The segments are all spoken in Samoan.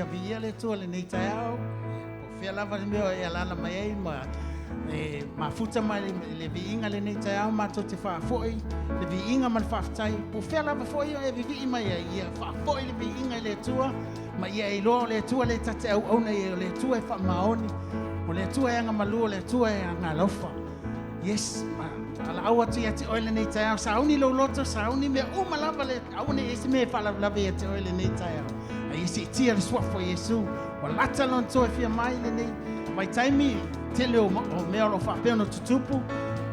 Haleluia, viia le Atua i lenei taeao. Po o fea lava le mea o e alaala mai ai ma e mafuta mai le viiga i lenei taeao, matou te faafoi le viiga ma le faafetai. Po o fea lava foi o e vivii mai ai, ia faafoi le viiga i le Atua ma ia e iloa o le Atua lea ta te auauna i ai, o le Atua e faamaoni, o le Atua e agamalu, o le Atua e agalofa. Yes, ma valaau atu ia te oe lenei taeao, sauni lou loto, sauni mea uma lava le aua ne i i ai se mea e faalavelave ia te oe lenei taeao. A ia siitia le suafa o Iesu, ua lata lona toe fia mai lenei vaitaimi, tele o mea o lo o faapea ona tutupu,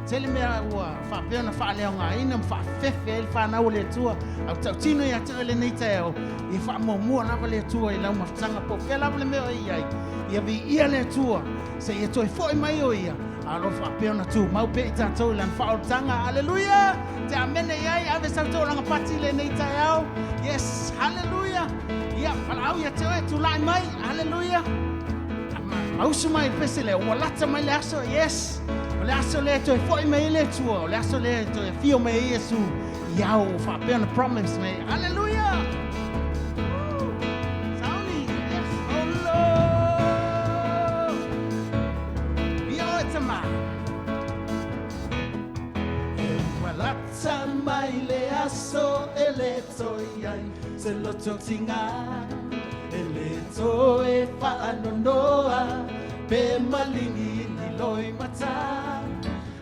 tele mea ua faapea ona faaleaogaina ma faafefefe ai le fanau o le Atua. A ua tautino ia te oe lenei taeao, ia faamuamua lava le Atua i lau mafutaga, po o fea lava le mea o e i ai, ia viia le Atua, seia toe foi mai o Ia, a o lo o faapea ona tumau pea i tatou i Lana faaolataga. Aleluia! Te amene i ai, ave sau toolaga pati i lenei taeao. Yes, haleluia! Ia, valaau ia te oe, tulai mai, haleluia! Mausu mai i le pese lea, ua lata mai le aso, yes! O le aso lea e toe foi mai ai le Atua, o le aso lea e toe afio mai ai Iesu i ao ua faapea ona promise mai. Haleluia! Sauni, yes, olo! Ia oe tama. E ua lata mai le aso e le toe i ai se loto tiga, e le toe faanoanoa pe maligi ni loimata,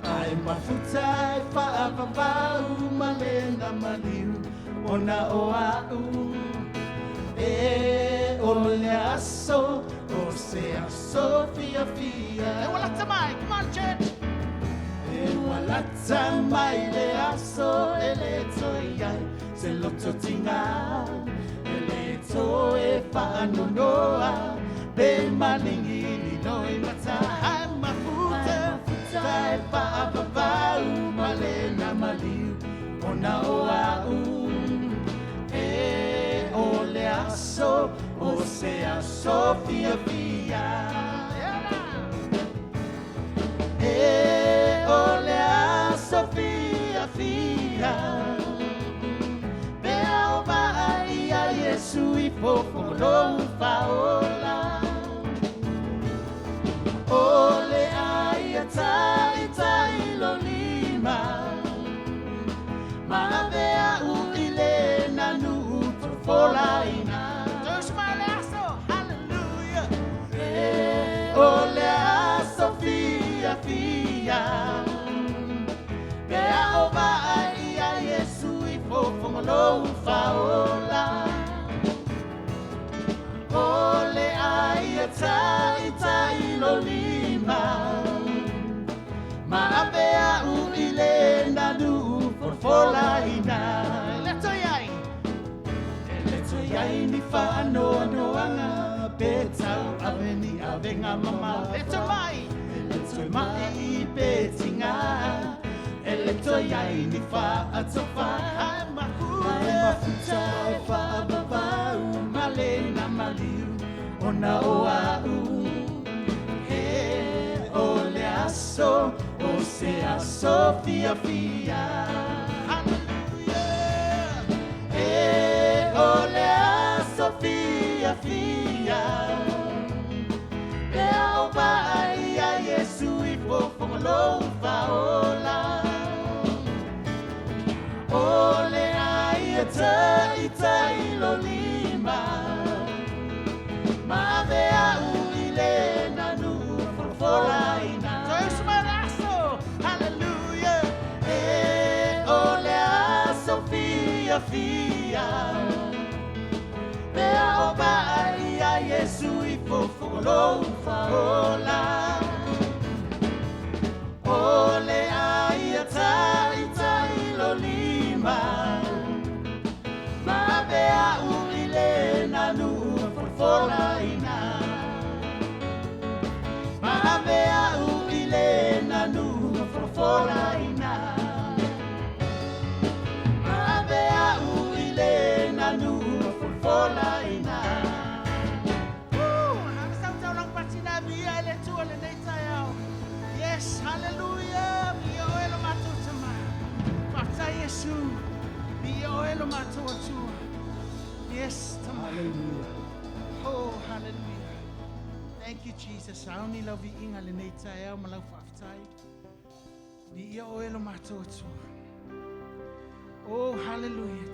ae mafuta e faavavau ma lena maliu ona o a'u. E o le aso o se aso fiafia. E ua lata mai, come on church. E ua lata mai le aso e le toe i ai se loto tiga, e le toe faanoanoa pe maligi ni loimata, ae mafuta e faavavau ma lena maliu ona o a'u. E o le aso o se aso fiafia. E o le aso fiafia pe a o vaai ia Iesu i fofo lou faaola, o le a ia taitai lou lima ma ave a'u i le nanu folaina. Hallelujah. E o le aso fiafia pe a o vaai ia Iesu i fofoga lou faaola, o le a ia taitai lou lima ma ave a'u i le nanu folafolaina. E le toe ai, e le toe ai ni faanoanoaga pe tau ave ni avega mama, le toe mai, e le toe mai pe tiga, e le toe ai ni faatofa, ae mafuta e faavavau ma lena maliu ona o a'u. E o le aso o se aso fiafia. Hallelujah. E o le aso fiafia pe a o vaai ia Iesu i fofoga lou faaola, o le a ia taitai lou lima ma ave a'u i le nanu folafolaina. Hallelujah. E o le aso fiafia pe a o vaai ia Iesu i fofoga lou faaola, o le a ia taitai lou lima ma ave a'u i le nanu folafolaina, ma ave a'u i le nanu folafolaina, ma ave a'u i le nanu folafolaina. Yes, hallelujah. Viia oe lo matou Tama. Faafetai Iesu. Viia oe lo matou Atua. Yes, Tama. Hallelujah. Oh, hallelujah. Thank you, Jesus. Sauni lau viiga lenei taeao ma lau faafetai. Viia oe lo matou Atua. Oh, hallelujah.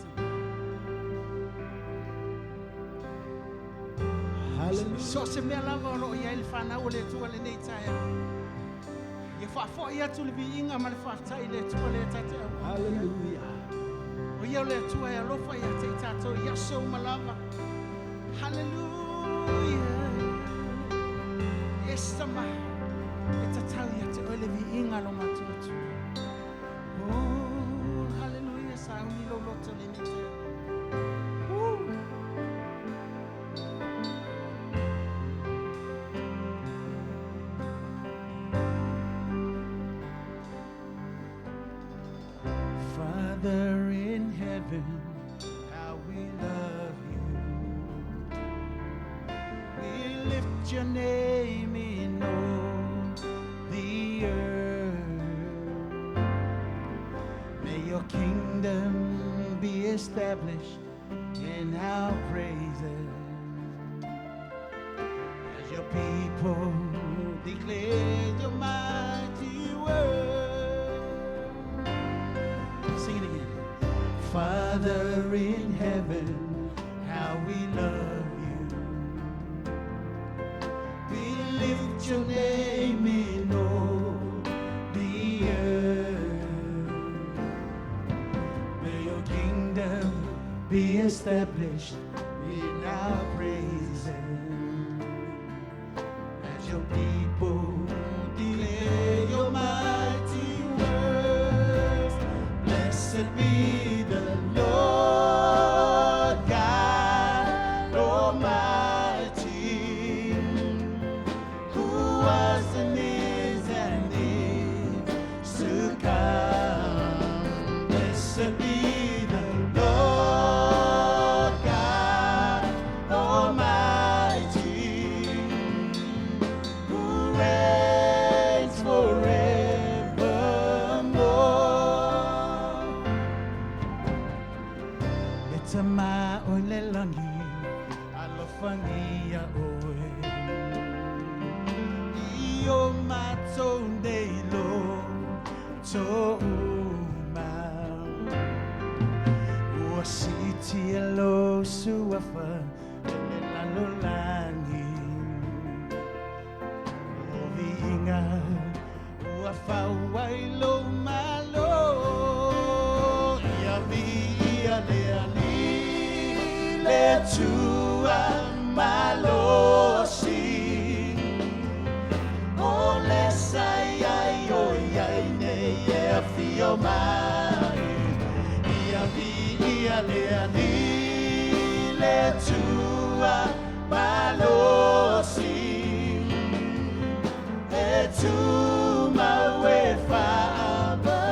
Hallelujah. So se mea lava o loo i ai le fanau o le Atua lenei taeao. Ia faafo'i atu le viiga ma le faafetai i le Atua lea tatou te auauna. Hallelujah. O ia o le Atua e alofa ia te i tatou i aso uma lava. Hallelujah. Yes, sama. E tatau ia te oe le viiga lo matou Atua. Oh, hallelujah. Sauni lou loto lenei taeao. Woo. Father in heaven, how we love you. We lift your name in all the earth. May your kingdom be established in our praises. As your people declare your mighty word. Sing it again. Father in heaven, how we love you. We lift your name in all the earth. May your kingdom be established in our praises. As your people declare your mighty works, blessed be the Lord God Almighty, who was and is and is to come. Blessed be the Lord God Almighty, who reigns forevermore. E Tama o i le lagi, alofagia oe. I o matou nei loto uma. Ua siitia lou suafa i le lalolagi. O viiga ua fau ai lou Malo. Ia viia le Alii le Atua malosi. O le sa i ai o i ai nei e afio mai. Ia viia le Alii le Atua malosi. E tumau e faavavau.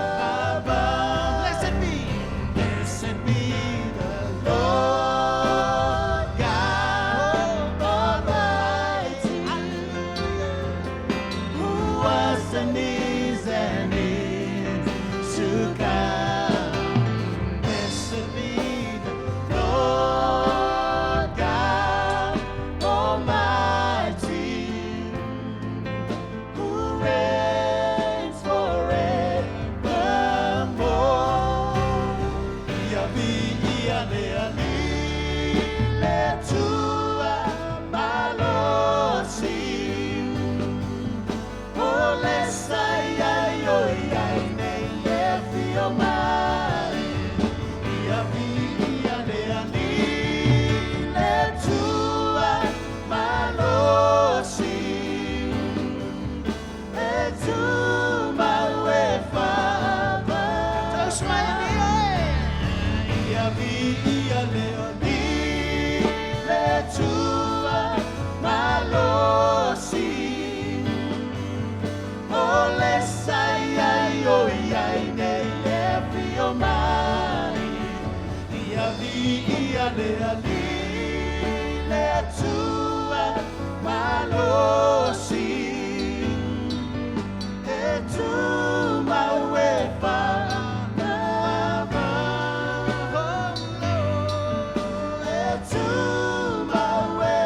Blessed be the Lord God Almighty, who was and is and is to come. Blessed be the Lord God Almighty, who reigns forevermore. Ia viia le Alii le Atua malosi. O le sa i ai o i ai nei e afio mai. Ia viia le Alii le Atua malosi. E tumau e faavavau. Ia viia le Alii le Atua malosi. O le sa i ai o i ai nei e afio mai. Ia viia le Alii le Atua malosi. E tumau e faavavau. E tumau e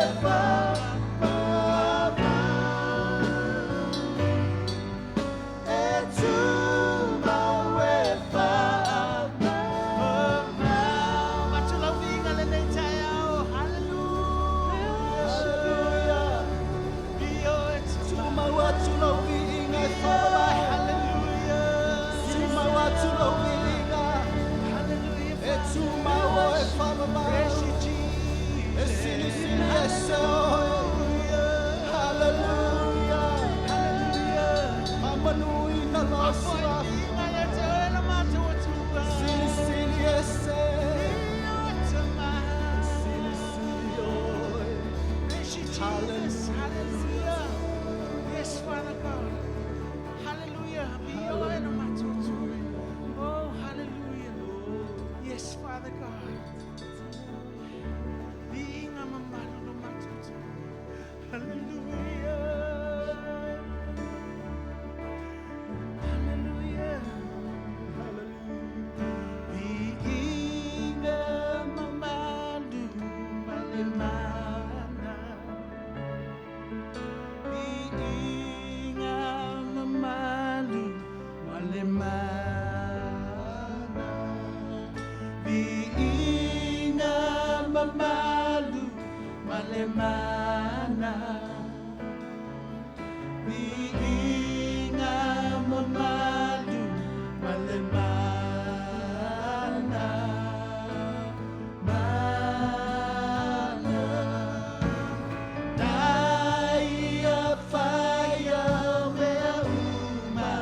Jesus. Hallelujah. Yes, Father God. Hallelujah. Oh, hallelujah. Yes, Father God. Hallelujah. Hallelujah. Viinga mamalu malemana. Viinga mamalu malemana. Viinga mamalu malemana. Viinga mamalu malemana. Mana. Taia whaia mea uma.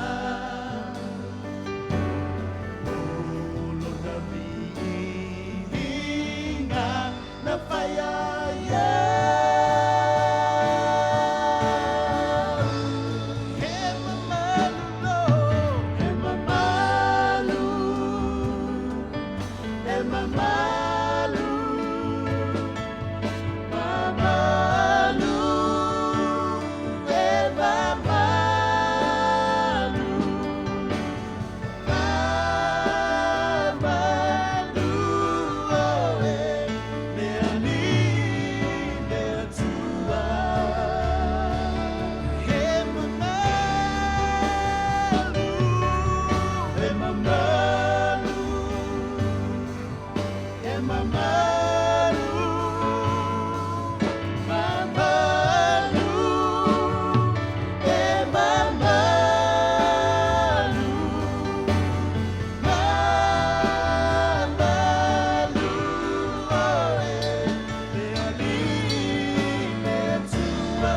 Lona viinga na whaia ia. He mamalu lo, he mamalu, he mamalu. Mamalu, e mamalu, mamalu, oh, e le Alii le Atua. He mamalu, he mamalu, he mamalu. Mamalu, e mamalu, mamalu, oh, e le Alii le Atua.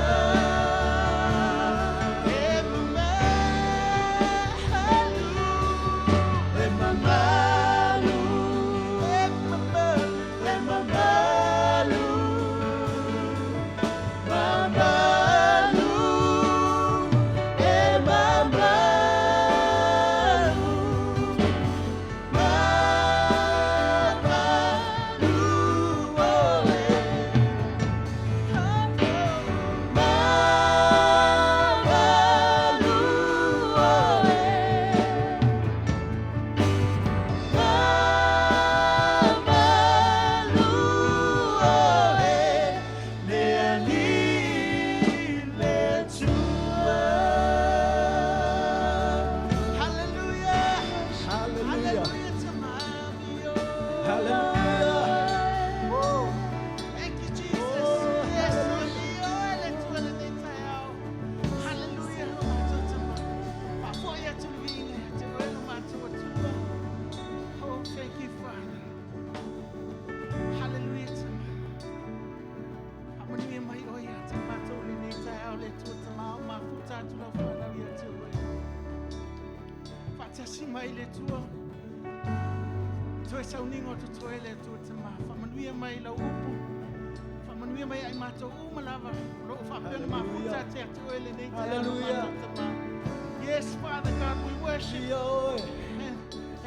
E mamalu, e mamalu, e mamalu, e mamalu. Mamalu, e mamalu, mamalu, oh, e. Mamalu, oh, e. Mamalu, oh, e. Le Alii le Atua. Hallelujah. Hallelujah. Hallelujah to my Hallelujah. Woo. Thank you, Jesus. Oh, Yes, hallelujah. Hallelujah. Oh, thank you, Father. Hallelujah. Amanuia mai oe ia te mātou lenei taeao le Atua tamā o mafuta atu lau whanau ia te oe. Whaatasi mai le Atua. Toe sauniga o totoe le Atua tamā. Faamanuia mai lau upu. Faamanuia mai ai mātou uma lava. O loo faapea ona mafuta atu ia te oe lenei taeao le Hallelujah. mātou tamā. Yes, Father God, we worship Ia oe.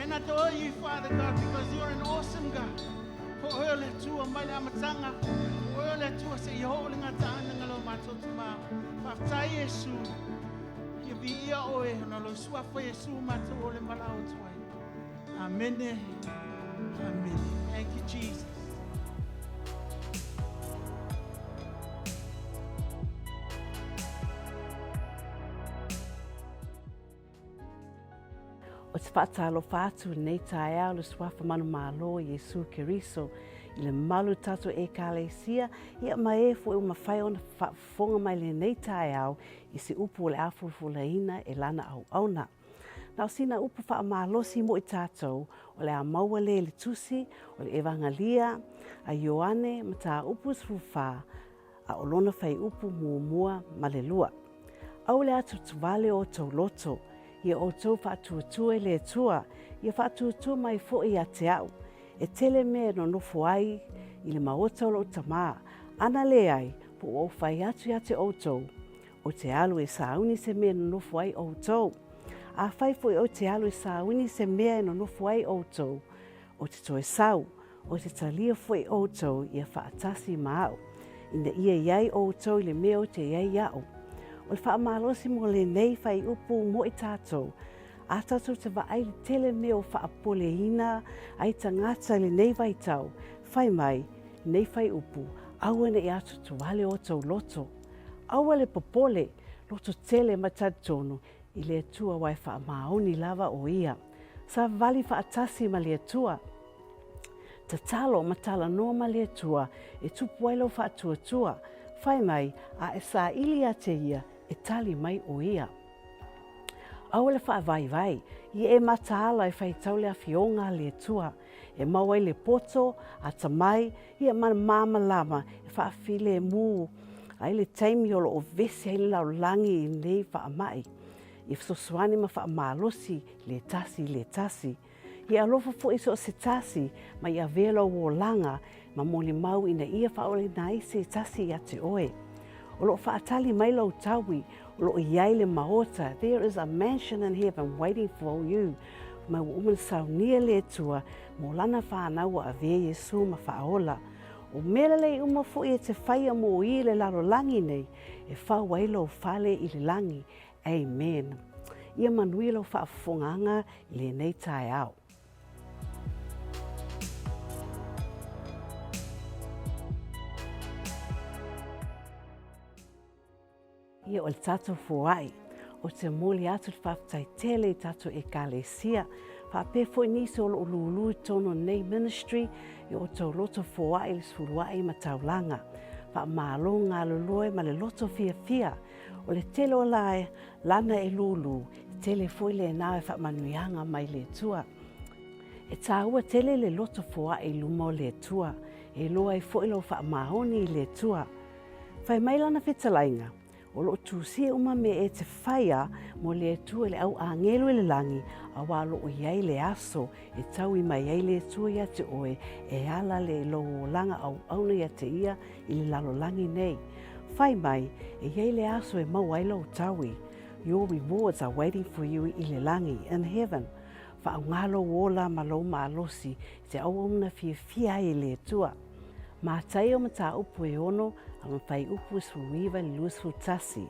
and adore you, Father God, because you're an awesome God. Po oe o le Atua mai le amataga. O oe o le Atua seia oo i le gataaga lo matou tamā. Faafetai Iesu. Ia viia oe, ona o lou suafa Iesu matou o le valaau atu ai. Amene. Amen. Thank you, Jesus. O te faatalofa atu lenei taeao le suafa manumalo o Iesu Keriso i le mamalu o tatou Ekalesia, ia ma e foi ua mafai ona faafofoga mai lenei taeao i se upu o le a fulafulaina e lana auauna. Na o sina upu faamalosi mo i tatou o le a maua lea i le tusi o le Evagalia a Ioane mataupu 14 a o lona fuaiupu muamua ma le lua. Aua le atuatuvale o outou loto, ia outou faatuatua i le Atua, ia faatuatua mai foi ia te au. E tele mea e nonofo ai i le maota o lou Tama, ana leai, Po ua ou fai atu ia te outou, Ou te alu e sauni se mea e nonofo ai outou. Afai foi ou te alu e sauni se mea e nonofo ai outou, ou te toe sau, ou te talia foi outou ia faatasi ma au, ina ia i ai outou i le mea ou te i ai au. O le faamalosi mo lenei faaiupu mo i tatou, a tatou te vaai i le tele mea ua faapopoleina ai tagata i lenei vaitau, fai mai lenei faaiupu, aua ne i atutuale outou loto. Aua le popole, loto tele ma talitonu i le Atua aua e faamaoni lava o Ia. Savali faatasi ma le Atua. Tatalo ma talanoa ma le Atua e tupu ai lou faatuatua. Fai mai, a e saili ia te Ia, e tali mai o Ia. Aua le faavaivai, ia e mataala e faitau le afioga a le Atua, e maua ai le poto, atamai, ia ma le malamalama e faafilemu ai le taimi o lo o vevesi ai le lalolagi i lenei faamai. Ia fesoasoani ma faamalosi le tasi i le tasi. Ia alofa foi so o se tasi ma ia avea lou olaga ma molimau ina ia faaolaina ai se tasi ia te oe. O lo o faatali mai lou taui, o lo o i ai le maota, there is a mansion in heaven waiting for you, ma ua uma ona saunia le Atua mo lana whanau ua avea Iesu ma faaola. O mea lelei uma foi e te whaia mo i le lalolagi nei, e fau ai lou fale i le lagi. Amen. Ia manuia lou faafofogaga i lenei taeao. Ia o le tatou foai, ou te momoli atu le faafetai tele i tatou Ekalesia, faapea foi nisi o lo o lulu i totonu o lenei ministry i o outou loto foai i le sefuluai ma taulaga. Faamalo galulue ma le loto fiafia. O le tele o la lana e lulu, e tele foi lena e faamanuiaga mai le Atua. E taua tele le loto foai i luma o le Atua, e iloa ai foi lou faamaoni i le Atua. Fai mai lana fetalaiga, O lo o tusia uma mea e te faia mo le Atua i le au agelu i le lagi, auā o lo o i ai le aso e taui mai ai le Atua ia te oe e ala le i lou olaga auauna ia te ia i le lalolagi nei. Fai mai, e i ai le aso e maua ai lou taui. Your rewards are waiting for you i le lagi, in heaven. Faaaoga lou ola ma lou malosi i te auauna fiafia ai i le Atua. Mataio mataupu e ono a ma whaiupu e 19 i le 21.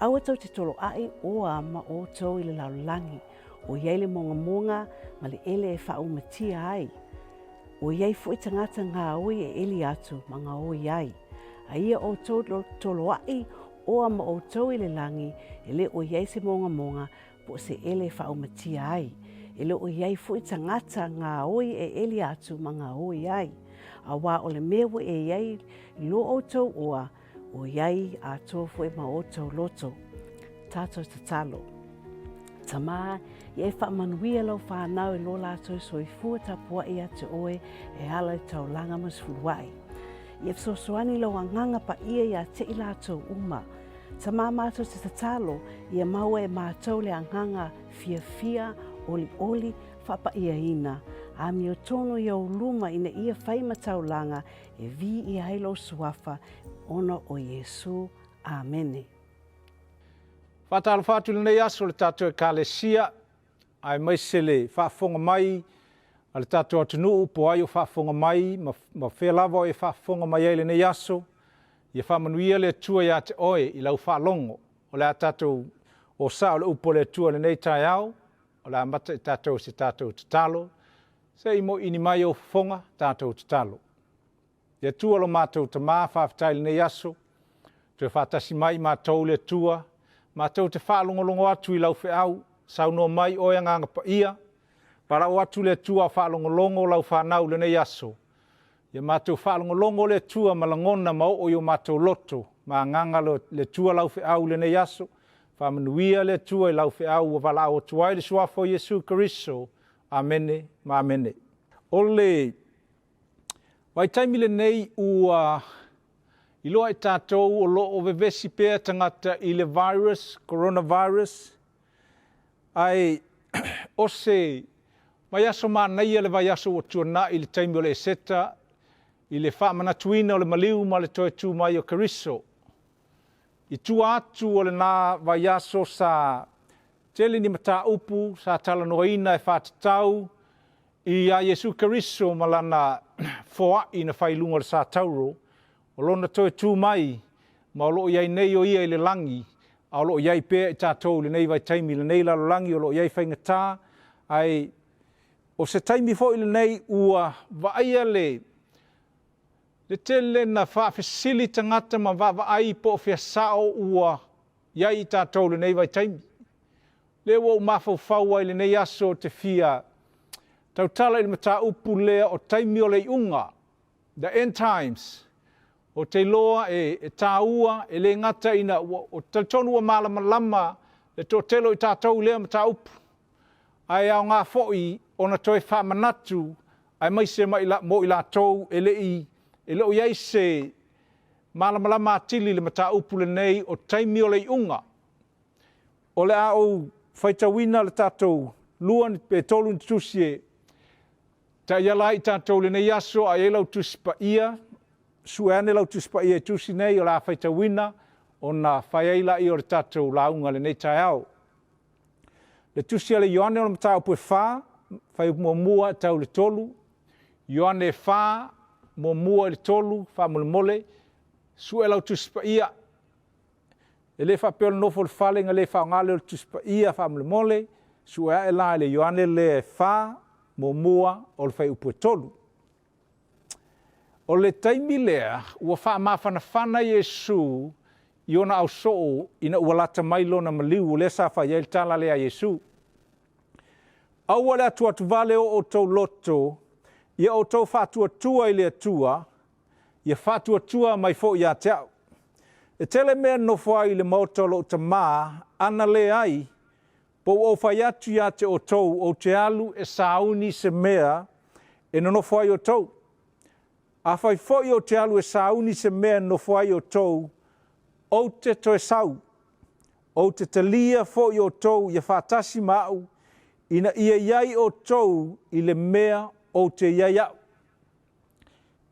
Aua tou te toloaʻi oa ma outou i le lalolagi, ʻoiai le mogamoga ma le ʻele e faaʻumatia ai. ʻOiai foi tagata gaoi e ʻeli atu ma gaoi ai. A ia outou toloaʻi oa ma outou i le lagi, e le o i ai se mogamoga po o se ʻele e faaʻumatia ai. E le o i ai foi tagata gaoi e ʻeli atu ma gaoi ai. Auā o le mea ua e i ai i lo outou oa, ʻoiai atoa foi ma outou loto. Tatou tatalo. Tamā, ia e faamanuia lau whānau i lo lātou soifua tapuaʻi ia te oe e ala i taulaga ma sefuluaʻi. Ia e fesoasoani lou agaga paia iā te i lātou uma. Tamā mātou te tatalo, ia maua e mātou le agaga fiafia, olioli, faapaʻiaina, amiotonu i ou luma ina ia fai ma taulaga e viia ai lou suafa ona o Iesū. Amene. Faatalofa atu i lenei aso le tatou Ekalesia, aemaise le faafofoga mai a le tatou atunuu po ai o faafofoga mai ma, ma fea lava o e faafofoga mai ai lenei aso. Ia faamanuia le Atua ia te oe i lau faalogo. O le a tatou o sao le upu a le Atua lenei taeao, o le a amata i tatou se tatou tatalo. Se i moʻiini mai ou fofoga, tatou tatalo. Le Atua lo matou Tama, faafetai i lenei aso, toe faatasi mai matou le Atua, matou te faalogologo atu i lau feau, saunoa mai oe Agaga Paia, valaau atu le Atua a faalogologo lau fanau i lenei aso. Ia matou faalogologo le Atua ma lagona ma oo i o matou loto, ma agaga le Atua lau feau i lenei aso. Faamanuia le Atua i lau feau ua valaau atu ai le Suafa o Iesu Keriso. Amene ma amene. O le vaitaimi lenei ua iloa e tatou o lo o vevesi pea tagata i le virus, coronavirus, ae o se vaiaso manaia le vaiaso ua tuanai i le taimi o le Eseta. i le faamanatuina o le maliu ma le toe tu mai o Keriso. I tua atu o lena vaiaso sa tele ni mataupu sa talanoaina e faatatau ia Iesu Keriso ma lana foai na fai i luga o le satauro, o lona toe tu mai ma o lo o i ai nei o ia i le lagi, a o lo o i ai pea i tatou i lenei vaitaimi i lenei lalolagi o lo o i ai faigata, ae o se taimi foi lenei ua vaaia le le tele na faafesili tagata ma vaavaai po o fea sao ua i ai i tatou i lenei vaitaimi. Lea ua ou mafaufau ai i lenei aso ou te fia tautala i le mataupu lea o taimi o le iuga, the end times. Ou te iloa e, e taua, e le gata ina ua, ou te talitonu ua malamalama le toatele o i tatou i lea mataupu, ae aoga foi ona toe faamanatu aemaise ma ila, mo i latou e le i, e le o i ai se malamalama atili i le mataupu lenei o taimi o le iuga. O le a ou faitauina le tatou lua pe tolu ni tusi e taiala ai i tatou i lenei aso, a i ai lau Tusi Paia, sue ane lau Tusi Paia i tusi nei o le a faitauina ona fai ai laia o le tatou lauga i lenei taeao. Le tusi a le Ioane o le mataupu e 4, fuaiupu muamua e tau i le 3, Ioane 4, muamua i le 3, faamolemole, sue lau Tusi Paia. E le faapea o le nofo i le fale na le faaaoga lea o le Tusi Paia faamolemole, sue ae la i le Ioane lea e 4, muamua o le fuaiupu e 3. O le taimi lea ua faamafanafana Iesu i ona ausoo ina ua lata mai lona maliu, o lea sa fai ai le tala lea a Iesu. Aua le atuatuvale o outou loto, ia outou faatuatua i le Atua, ia faatuatua mai foi ia te au. E tele mea e nofo ai i le maota o lou Tama, ana leai, po ua ou fai atu ia te outou, ou te alu e sauni se mea e nonofo ai outou. Afai foi ou te alu e sauni se mea e nonofo ai outou, ou te toe sau, ou te talia foi outou ia faatasi ma au, ina ia i ai outou i le mea ou te i ai au.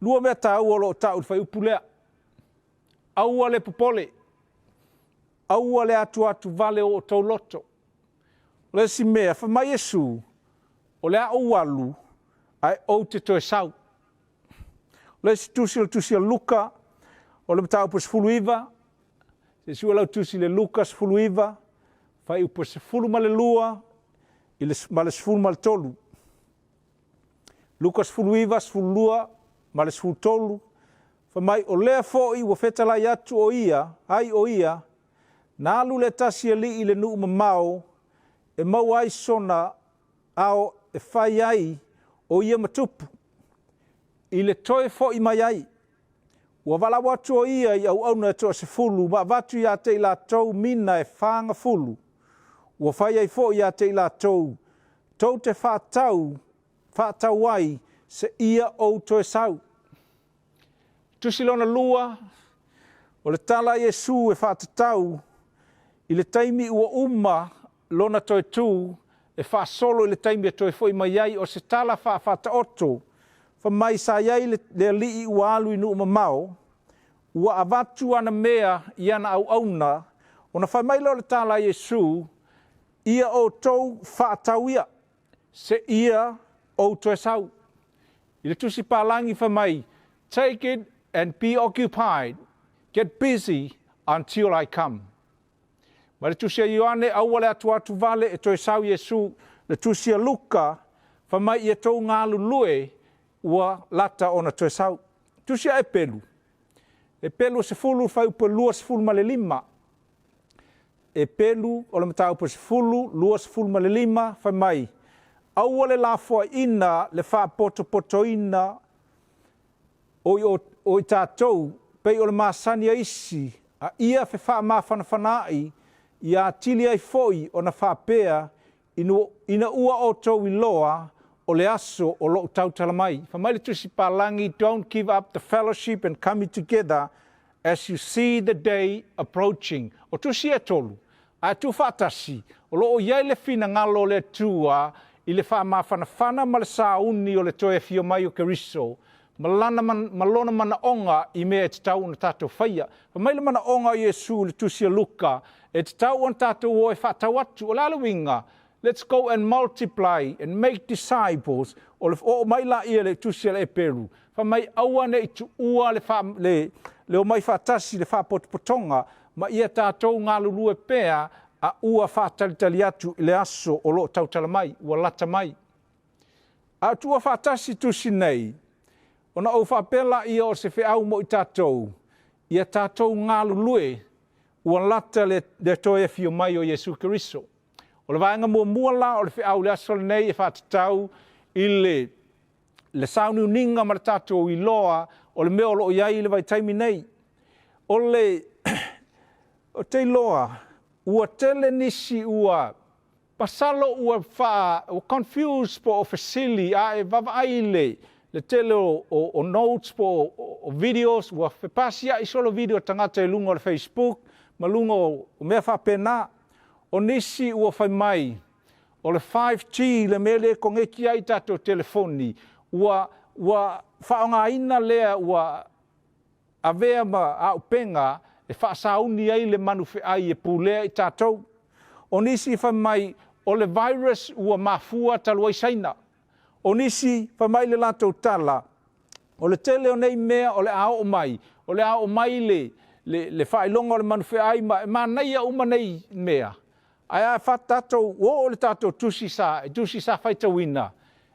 Lua mea taua o lo o tau i le fuaiupu lea. Aua le popole, aua le atuatuvale o outou loto. O le isi mea, fai mai Iesu, o le a ou alu, ae ou te toe sau. O le isi tusi o le tusi a Luka, o le mataupu e 19, se i sue lau tusi i le Luka 19, fuaiupu e 12 i le, ma le 13. Luka 19, 12 ma le 13, fai mai, o lea foi ua fetalai atu o ia, ai o ia, na alu le tasi alii i le nuu mamao, e maua ai sona ao e fai ai o ia ma tupu, i le toe foi mai ai. Ua valaau atu o ia i auauna e toasefulu ma avatu ia te i latou mina e fagafulu, ua fai ai foi ia te i latou, tou te faatau, faatau ai seia ou toe sau. Tusi lona lua, o le tala a Iesu e faatatau i le taimi ua uma lona toe tu e faasolo i le taimi e toe foi mai ai, o se tala faafaataoto, fai mai sa i ai le, le alii ua alu i nuu mamao, ua avatu ana mea i ana auauna, ona fai mai lea o le tala a Iesu, ia outou faatau ia, seia ou toe sau. I le tusi palagi fai mai, take it and be occupied, get busy until I come. Ma le tusi a Ioane, aua le atuatu vale e toe sau Iesu. Le tusi a Luka, fai mai ia tou galulue ua lata ona toe sau. Tusi a Epelu, Epelu e 10 fuaiupu e 25. Epelu o le mataupu e 10, 25, fai mai, aua le lafoaiina le faapotopotoina o i, o i tatou, pei o le masani a isi, a ia fefaamafanafanaai, ia atili ai foi ona faapea, ina ua outou iloa o le aso o loo tautala mai. Fai mai le tusi palagi, don't give up the fellowship and coming together as you see the day approaching. O tusi e tolu, ae tuufaatasi, o lo o i ai le finagalo o le Atua i le faamafanafana ma le sauni o le toe afio mai o Keriso. ma lana ma lona manaoga i mea e tatau ona tatou faia. Fai mai le manaoga o Iesu i le tusi a Luka, e tatau ona tatou o e faatau atu. O le a le uiga? Let's go and multiply and make disciples. O le oo mai laia i le tusi a le Eperu, fai mai aua ne i tuua le, fa, le, le omai faatasi le faapotopotoga ma ia tatou galulue pea a ua faatalitali atu i le aso o lo o tautala mai, ua lata mai. A o tuua faatasi tusi nei, ona ou faapea laia o se feau mo i tatou, ia tatou galulue ua lata le, le toe afio mai o Iesu Keriso. O le vaega muamua la o le feau i le aso lenei e faatatau i le le sauniuniga ma le tatou iloa o le mea o lo o i ai i le vaitaimi nei. O le ou te iloa ua tele nisi ua masalo ua faa ua confuse po o fesili a e vaavaai i le le tele o, o, o notes po o, o videos ua fepasia'i solo video tagata i luga o le Facebook ma luga o, o mea faapena. O nisi ua fai mai o le 5G le mea lea e koneti ai tatou telefoni ua ua faaaogaina lea ua avea ma auupega e faasauni ai le manufeai e pulea i tatou. O nisi fai mai o le virus ua mafua talu ai Saina. O nisi fai mai le latou tala o le tele o nei mea o le a oo mai, o le a oo mai le, le, le faailoga o le manufeai ma e manaia uma nei mea. Ae a fa tatou ua oo le tatou tusi sa, tusi sa faitauina,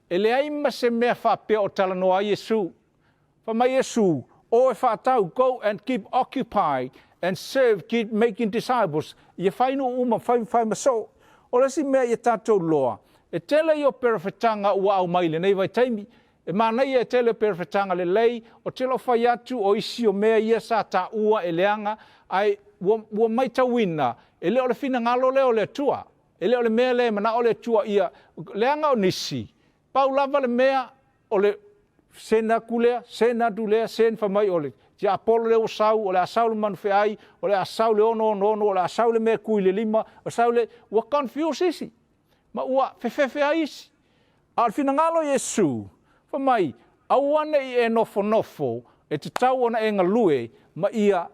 e leai ma se mea faapea o talanoa ai Iesu. Fai mai Iesu, o e faatau, go and keep occupied and serve, keep making disciples. Ia fai nuu uma, fai, fai ma soo. O le isi mea ia tatou loa, e tele ia o perofetaga ua aumai i lenei vaitaimi. E manaia e tele o perofetaga lelei, o te lo fai atu o isi o mea ia sa taua e leaga, ae ua, ua maitauina, e le o le finagalo lea o le Atua. E le o le mea lea e manao le Atua ia, leaga o nisi, pau lava le mea o le send atu lea, send atu lea, send fai mai o le tiapolo lea ua sau, o le a sau le manufeai, o le a sau le 666, o le a sau le mea e kui le lima, o sau le, ua confuse isi, ma ua fefefe ai isi. A o le finagalo o Iesu, fai mai, aua ne i e nofonofo, e tatau ona e galue, ma ia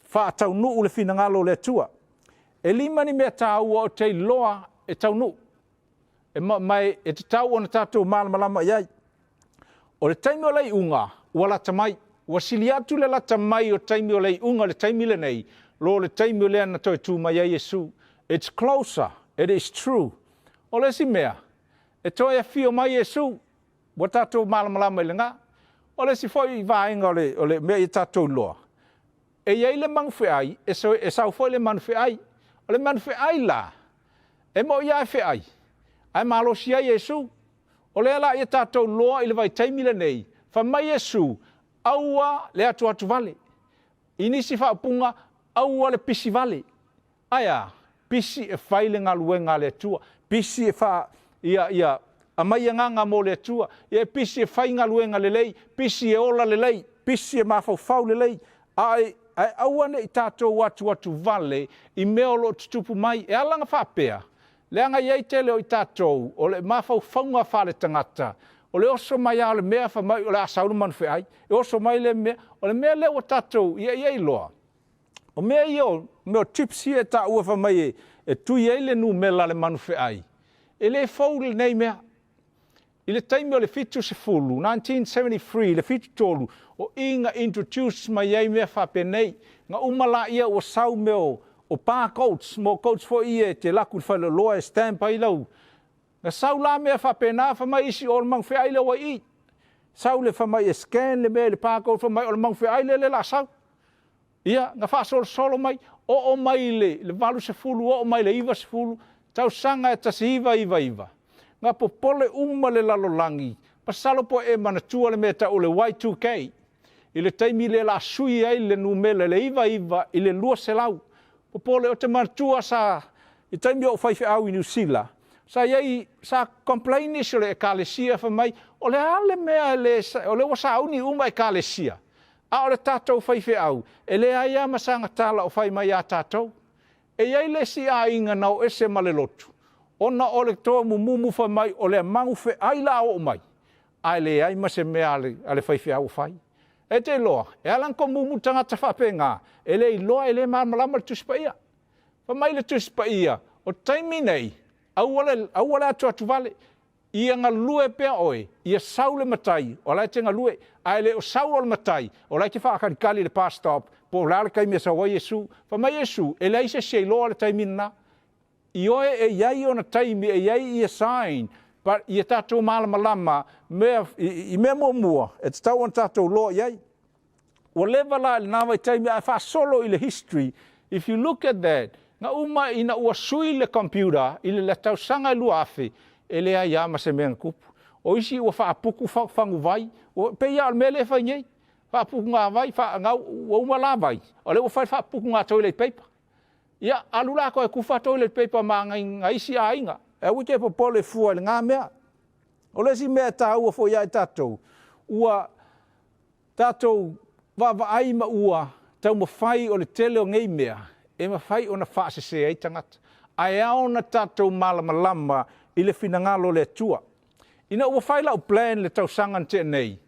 faataunuu le finagalo o le Atua. E lima ni mea taua o te iloa e taunuu. E ma, ma e, e tatau ona tatou malamalama i ai. O le taimi o le iuga, ua lata mai. Ua sili atu le lata mai o taimi o le iuga o le taimi lenei, lo le taimi o lea na toe tu mai ai Iesu. It's closer, it is true. O le isi mea, e toe afio mai Iesu, ua tatou malamalama i lena. O le isi foi vaega o le, o le mea ia tatou iloa, e i ai le magufeai, e, so, e sau foi le manufeai. O le manufeai la, e mo ia e feai, ae malosi ai Iesu. O lea la ia tatou loa i le vaitaimi lenei, fai mai Iesu, aua le atuatu vale. I nisi faaupuga, aua le pisi vale. Ae a? Pisi e fai le galuega a le Atua. Pisi e fa, ia, ia, aumai agaga mo le Atua. Ia e pisi e fai galuega lelei, pisi e ola lelei, pisi e mafaufau lelei. Ae, ae aua ne i tatou atuatu vale i mea o lo o tutupu mai. E ala ona faapea, leaga e i ai tele o i tatou o le mafaufauga faaletagata, o le oso mai lava o le mea fai mai o le a sau le manufeai, e oso mai le mea, o le mea lea ua tatou ia ia iloa. O mea ia o mea o chips ia e taua fai mai e, e tui ai le numera a le manufeai, e le fou lenei mea. I le taimi o le 70, 1973, le 73, o i na introduce mai ai mea faapenei. Na uma laia ua sau mea o, o bar codes, mo codes foi ia e te laku i le faleoloa e stamp ai lau. Na sau la mea faapena, fai mai isi o le magufeai lea ua i i. Sau le fai mai e scan le mea i le barcode, fai mai o le magufeai lea lea la sau. Ia, na faasolosolo mai, oo mai i le, le 80, oo mai i le 90, tausaga e 1999. Na popole uma le lalolagi, masalo po o e manatua le mea e tau o le Y2K, i le taimi lea la sui ai le numera i le 99 i le 200. Popole, ou te manatua sa, i taimi o ou faifeau i Niu Sila, sa i ai, sa complain nisi o le ekalesia fai mai, o le a le mea e le, o lea ua sauni uma ekalesia, A o le tatou faifeau, e leai lava ma sana tala o fai mai iā tatou. E i ai le isi aiga na o ese ma le lotu, ona o le toa mumumu fai mai o le magu feai la a oo mai. Ae leai ma se mea a le faifeau o fai. E te iloa, e ala ona tomumu tagata faapena, e le iloa e le malamalama le Tusi Paia. Fai mai le Tusi Paia, o taimi nei, aua le, aua le atuatu vale, ia galue pea oe, ia sau le matai, o la e te galue, ae le o sau o le matai, o la e te faakalikali i le bus stop, po o le a le taimi e sau ai Iesu. Fai mai Iesu, e leai se isi e iloa le taimi lena. Ioe e i ai ona taimi e i ai ia sign, but ia tatou malamalama mea, i, i mea muamua e tatau ona tatou loa i ai. Ua leva la i lena vaitaimi ae faasolo i le history, if you look at that, na uma ina ua sui le computer i le tausaga e 2000, e leai lava ma se mea na tupu. O isi ua faaputu faguvai, ua, pei lava o le mea lea e fai nei. Faaputugavai, fa, na, ua uma la vai, o lea ua fai le faaputuga toilet paper. Ia, alu la toe tufa toilet paper ma nai isi aiga. E aua te popole fua i lena mea. O le isi mea e taua foi ia i tatou, ua tatou vaavaai ma ua taumafai o le tele o nei mea e mafai ona faasese ai tagata. Ae ao ona tatou malamalama i le finagalo o le Atua. Ina ua fai lau plan le tausaga na tea nei,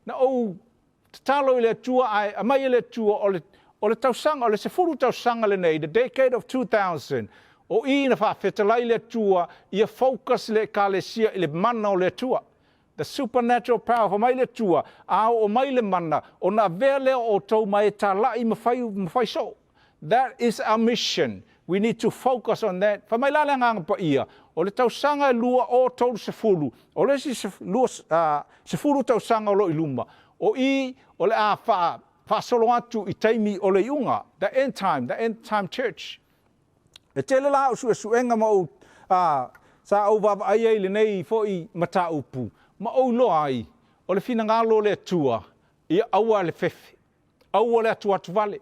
na ou tatalo i le Atua ae aumai e le Atua o le, o le tausaga, o le 10 tausaga lenei, the decade of 2000, o i na faafetalai le Atua ia focus le Ekalesia i le mana o le Atua. The supernatural power, fai mai le Atua, a oo mai le mana, ona avea lea o outou ma e talai ma fai, ma fai soo. That is our mission. We need to focus on that. Fai mai la le Agaga Paia, o le tausaga e 2030, o le isi 10 tausaga o lo o i luma, o i o le a faa, faasolo atu i taimi o le iuga, the end time, the end time church. E tele la au suesuega ma ou, sa ou vaavaai ai i lenei foi mataupu, ma ou iloa ai, o le finagalo o le Atua, ia aua le fefe, aua le atuatu vale.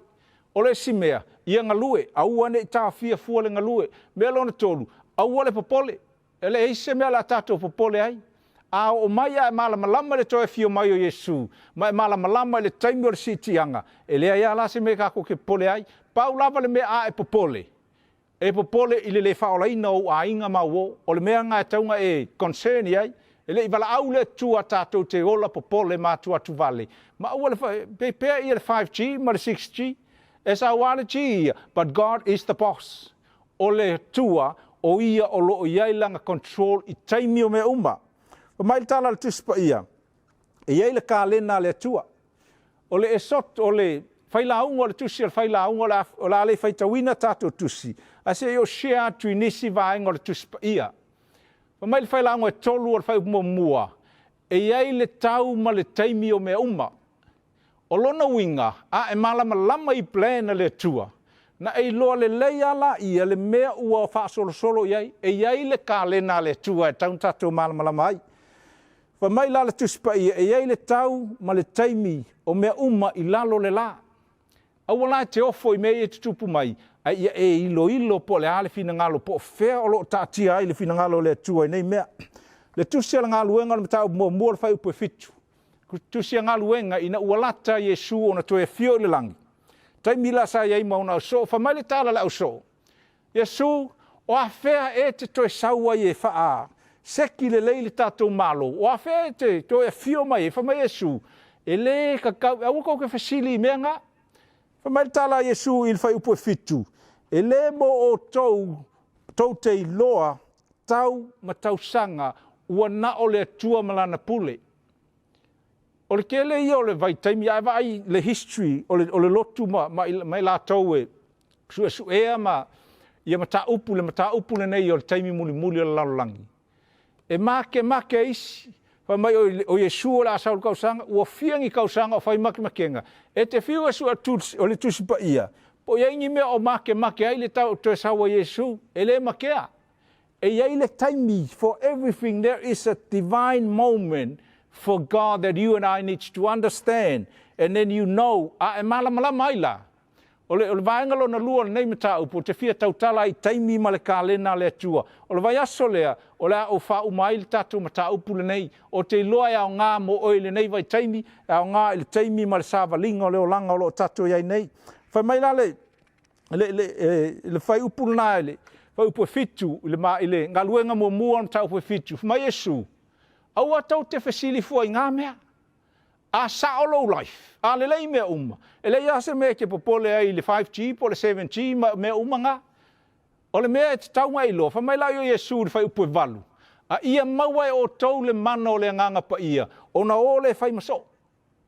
O le isi mea, ia galue, aua ne i taofia fua le galue. Mea lona tolu, aua le popole. E leai se mea o le a tatou popole ai. A oo mai a e malamalama i le toe afio mai o Iesu, ma e malamalama i le taimi o le siitiaga, e leai lava la se mea tatou te popole ai. Pau lava le mea a e popole, e popole i le le faaolaina o ou aiga ma uo. O le mea lena e tatau ona e concern i ai. E le i valaau le Atua tatou te ola popole ma atuatuvale. Ma aua le, pe pea ia le 5G ma le 6G. E sau lava le G ia, but God is the boss. O le Atua, o Ia o lo o i ai Lana control i taimi o mea uma. Fai mai le tala a le Tusi Paia, e i ai le kalena a le Atua. O le esot, o le failauga o le tusi o le failauga o le a, o le a le faitauina tatou tusi, ae se i ou share atu i nisi vaega o le Tusi Paia. Fai mai le failauga e tolu o le fuaiupu muamua, e i ai le tau ma le taimi o mea uma. O lona uiga, a e malamalama i plan a le Atua, na e iloa lelei lava laia le mea ua faasolosolo i ai. E i ai le kalena a le Atua e tatau ona tatou malamalama ai. Fai mai la le Tusi Paia, e i ai le tau ma le taimi o mea uma i lalo o le la. Aua la e te ofo i mea ia e tutupu mai, a ia e iloilo po o le a le finagalo, po o fea o lo o taatia ai le finagalo o le Atua i nei mea. Le Tusi a le Galuega o le Mataupu Muamua o le Fuaiupu e 7. Tusi a Galuega ina ua lata Iesu ona toe afio i le lagi. Taimi la sa i ai ma ona ausoo, fai mai le tala a le ausoo, Iesu, o afea e te toe sau ai e faa seki lelei le tatou Malo? O afea e te toe afio mai ai? Fai mai Iesu, e le tatau, aua tou te fesili i mea na. Fai mai le tala a Iesu i le fuaiupu e 7, e le mo outou tou te iloa tau ma tausaga ua na o le Atua ma Lana pule. O le tele ia o le vaitaimi, a e vaai le history o le, o le lotu ma, ma, ma i latou e suesuea ma ia mataupu, le mataupu lenei o le taimi mulimuli o le lalolagi. E makemake isi, fai mai o Iesu o le a sau i le tausaga, ua fia ni tausaga o fai makemakega. E te fiu e sue o le Tusi Paia, po o i ai ni mea o makemake ai le tau toe sau a Iesu, e le makea. E i ai le taimi, for everything there is a divine moment for God that you and I need to understand and then you know, a e malamalama ai la. O le, o le vaega lona lua o lenei mataupu, ou te fia tautala ai i taimi ma le kalena a le Atua. O le vaiaso lea, o le a ou faauma ai le tatou mataupu lenei. Ou te iloa e aoga mo oe i lenei vaitaimi, e aoga i le taimi ma le savaliga o le olaga o lo o tatou i ai nei. Fai mai la le, le, le, e, le fuaiupu lena i le fuaiupu e 7, i le, i le galuega muamua o le mataupu e 7, fai mai Iesu, Aua tou te fesili fua i ngā mea. A sao lou life, a lelei mea uma, e leai lava se mea e te popole ai i le 5G po o le 7G ma mea uma ngā. O le mea e tatau ona e iloa, fai mai la o Iesu i le fuaiupu e 8, A ia maua e outou le mana o le Agaga Paia, ona o lea e fai ma soo.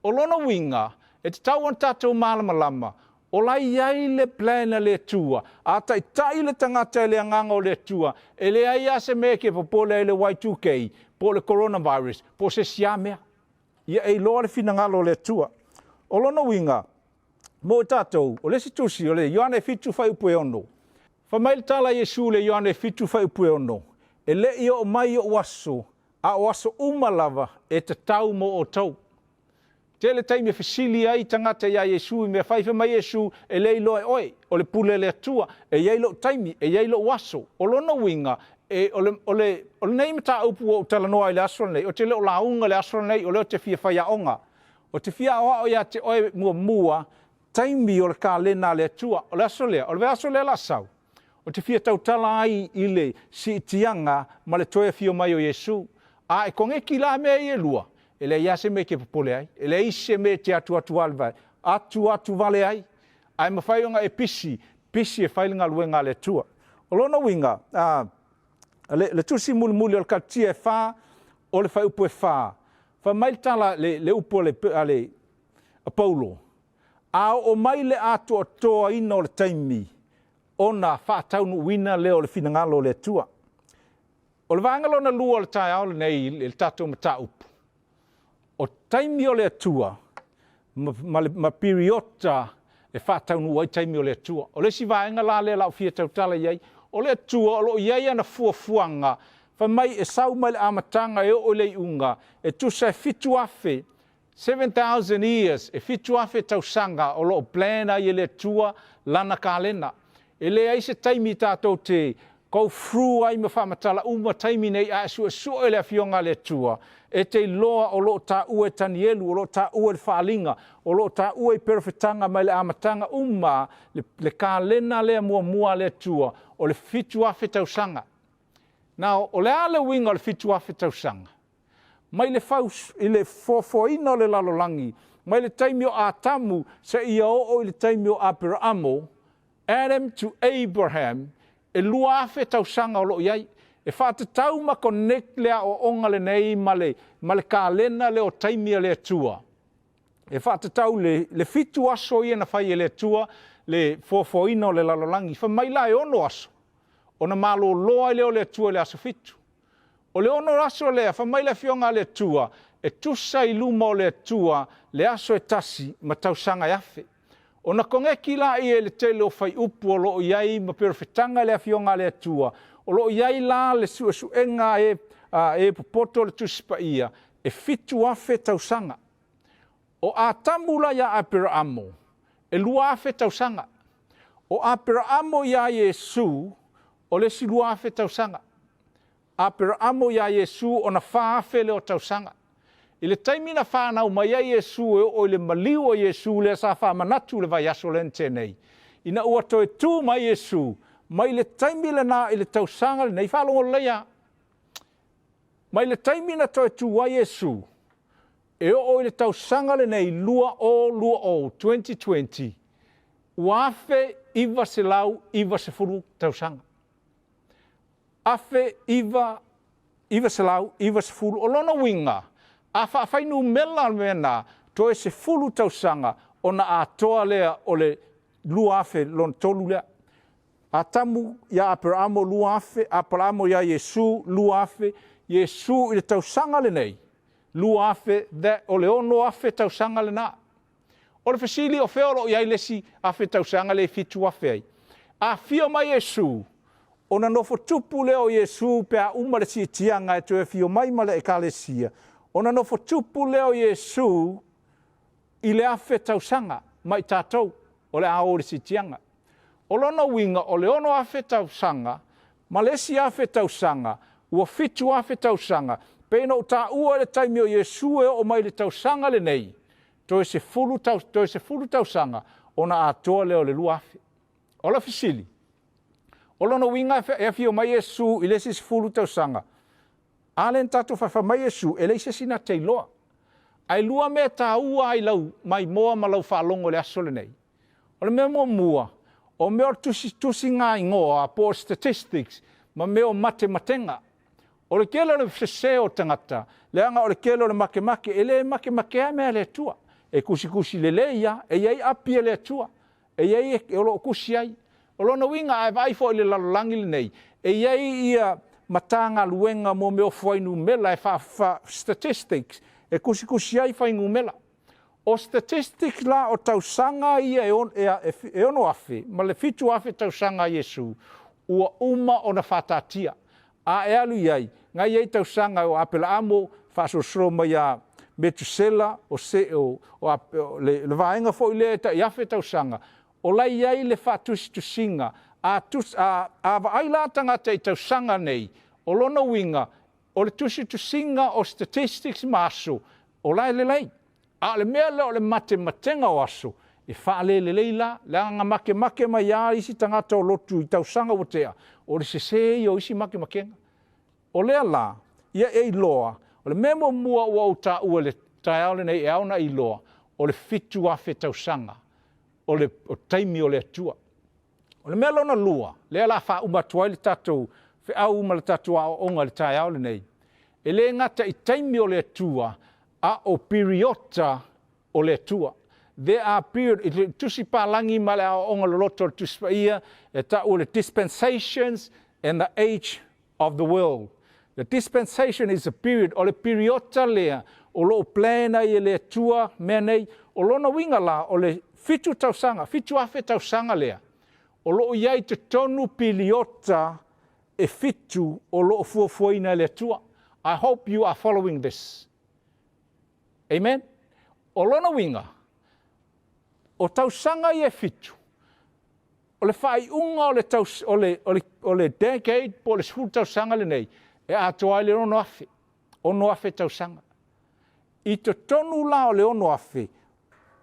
O lona uiga, e tatau ona tatou malamalama, o la e i ai le plan a le Atua. A taitai le tagata i le Agaga o le Atua, e leai lava se mea e te popole ai i le Y2K, po o le coronavirus, po o se isi lava mea. Ia e iloa le finagalo o le Atua. O lona uiga, mo i tatou, o le isi tusi, o le Ioane 7 fuaiupu e 6. Fai mai le tala a Iesu i le Ioane 7 fuaiupu e 6, E le i oo mai ou aso, a o aso uma lava e tatau mo outou. Tele taimi e fesili ai tagata iā Iesu i mea fai, fai mai Iesu, E le iloa e oe, o le pule a le Atua, e i ai lou taimi, e i ai lou aso. O lona uiga, e, o le, o le, o lenei mataupu ua ou talanoa ai i le aso lenei, ou te le o lauga i le aso lenei, o lea ou te fia faiaoga. Ou te fia aoao ia te oe muamua, taimi o le kalena a le Atua. O le aso lea, o le vaiaso lea o le a sau, ou te fia tautala ai i le siitiaga ma le toe afio mai o Iesu. A e koneki la mea ia e lua, e leai lava se mea e te popole ai, e leai se mea e te atuatu atu vale ai, ae mafai ona e pisi, pisi e fai le galuega a le Atua. O lona uiga, a, le, le tusi mulimuli o le Kalatia e 4, o le fuaiupu e 4, fai mai le tala, le, le upu a le, a le a Paulo, A oo mai le atoatoaina o le taimi, ona faataunuuina lea o le finagalo o le Atua. O le vaega lona lua o le taeao lenei i le tatou mataupu, o taimi o le Atua ma, ma, ma piriota e faataunuu ai taimi o le Atua. O le isi vaega la lea la ou fia tautala i ai, o le Atua o lo o i ai ana fuafuaga, fai mai e sau mai le amataga e oo i le iuga, e tusa e 7,000 7,000 years, e 7,000 tausaga o lo o plan ai e le Atua Lana kalena. E leai se taimi tatou te go through ai ma faamatala uma taimi nei ae suesue le Afioga a le Atua e te iloa o lo o taua e Tanielu, o lo o taua i le Faaaliga, o lo o taua i perofetaga mai le amataga uma le, le kalena lea muamua a le Atua o le 7,000 tausaga. Now, o le a le uiga o le 7,000 tausaga? Mai le faus, i le foafoaina o le lalolagi, mai le taimi o Atamu seia oo i le taimi o Aperaamo, Adam to Abraham, e 2,000 tausaga o lo o i ai. E faatatau ma connect le aoaoga lenei ma le, ma le kalena lea o taimi a le Atua. E faatatau le, le 7 aso ia na fai e le Atua le foafoaina o le lalolagi. Fai mai la e 6 aso, ona malolo ai lea o le Atua i le aso 7. O le 6 aso lea, fai mai le Afioga a le Atua, e tusa i luma o le Atua le aso e tasi ma tausaga e afe. Ona koneki laia i le tele o faiupu o lo o i ai ma perofetaga i le Afioga a le Atua, o lo o i ai la le suesuega e, a, e popoto le Tusi Paia, e 7,000 tausaga. O Atamu la iā Aperaamo, e 2,000 tausaga. O Aperaamo iā Iesu, o le isi 2,000 tausaga. Aperaamo iā Iesu ona 4,000 lea o tausaga. I le taimi na whanau mai ai Iesu e oo i le maliu o Iesu lea sa faamanatu le vaiaso lea na tea nei. Ina ua toe tu mai Iesu, mai le taimi lena i le tausaga lenei, faalogo lelei lava. Mai le taimi na toe tu ai Iesu, e oo i le tausaga lenei 2020, 2020, ua 1990 tausaga. 1990. O lona uiga, a faafainumera le mea lena, toe 10 tausaga ona atoa lea o le 2003 lea. Atamu ia Aperaamo 2000, Apalaamo ia Iesu 2000, Iesu i le tausaga lenei 2000, that, o le 6000 tausaga lena. O le fesili o fea o lo o i ai le isi afe tausaga le 7000 ai? A afio mai Iesu, ona nofo tupu lea o Iesu pe a uma le siitiaga e toe afio mai ma le Ekalesia, ona nofo tupu lea o Iesu i le afe tausaga ma i tatou o le a o i le siitiaga. O lona uiga o le 6,000 tausaga ma le isi afe tausaga, ua 7,000 tausaga, pei ona ou taua i le taimi o Iesu e oo mai i le tausaga lenei, toe 10 tau, toe 10 tausaga ona atoa lea o le 2,000. O le fesili, o lona uiga e afio mai Iesu i le isi 10 tausaga, A lea na tatou faifai mai Iesu, e leai se isi na te iloa. Ae lua mea e taua ai lau maimoa ma lau faalogo i le aso lenei. O le mea muamua, o mea o tusi tusigaigoa po o statistics ma mea o matematega. O le tele o le sese o tagata, leaga o le tele o le makemake, e le makemakea mea a le Atua. E tusitusi lelei lava, e i ai api a le Atua, e i ai o lo o tusi ai. O lona uiga, a e vaai foi i le lalolagi lenei, e i ai ia Matagaluega mo mea o fuainumela e faa statistics e tusitusi ai fuainumela. O statistics la o tausaga ia e 6,000 ma le 7,000 tausaga a Iesu ua uma ona faataatia. A e alu i ai, na i ai tausaga o Apelaamo faasolosolo mai ia Metusela, o se, o, o, o le, le vaega foi lea e tai afe tausaga, o la i ai le faatusitusiga. A, tus, a, a vaai la tagata i tausaga nei, o lona uiga, o le tusitusiga o statistics ma aso, o la e lelei. A o le mea lea o le matematega o aso, e faalelelei la, leaga na makemake mai lava isi tagata o lotu i tausaga ua tea, o le sese ia o isi makemakega. O lea la, ia e iloa, o le mea muamua ua ou taua i le taeao lenei e ao ona e iloa, o le 7,000 tausaga o le o taimi o le Atua. O le mea lona lua, lea o le a faauma atu ai le tatou feau ma le tatou aoaoga i le taeao lenei, e le gata i taimi o le Atua, a o piriota o le Atua. There are period, i le Tusi Palagi ma le aoaoga loloto o le Tusi Paia, e tau o le dispensations and the age of the world. The dispensation is a period, o le piriota lea o lo o plan ai e le Atua mea nei. O lona uiga la, o le fitu tausaga, 7,000 tausaga lea, o lo o i ai totonu piliota e fitu o lo o fuafuaina e le Atua. I hope you are following this. Amen? O lona uiga, o tausaga ia e fitu, o le faaiuga o le, taus, o le, o le, o le decade po o le 10 tausaga lenei, e atoa ai le 6,000, 6,000 tausaga. I totonu la o le 6,000,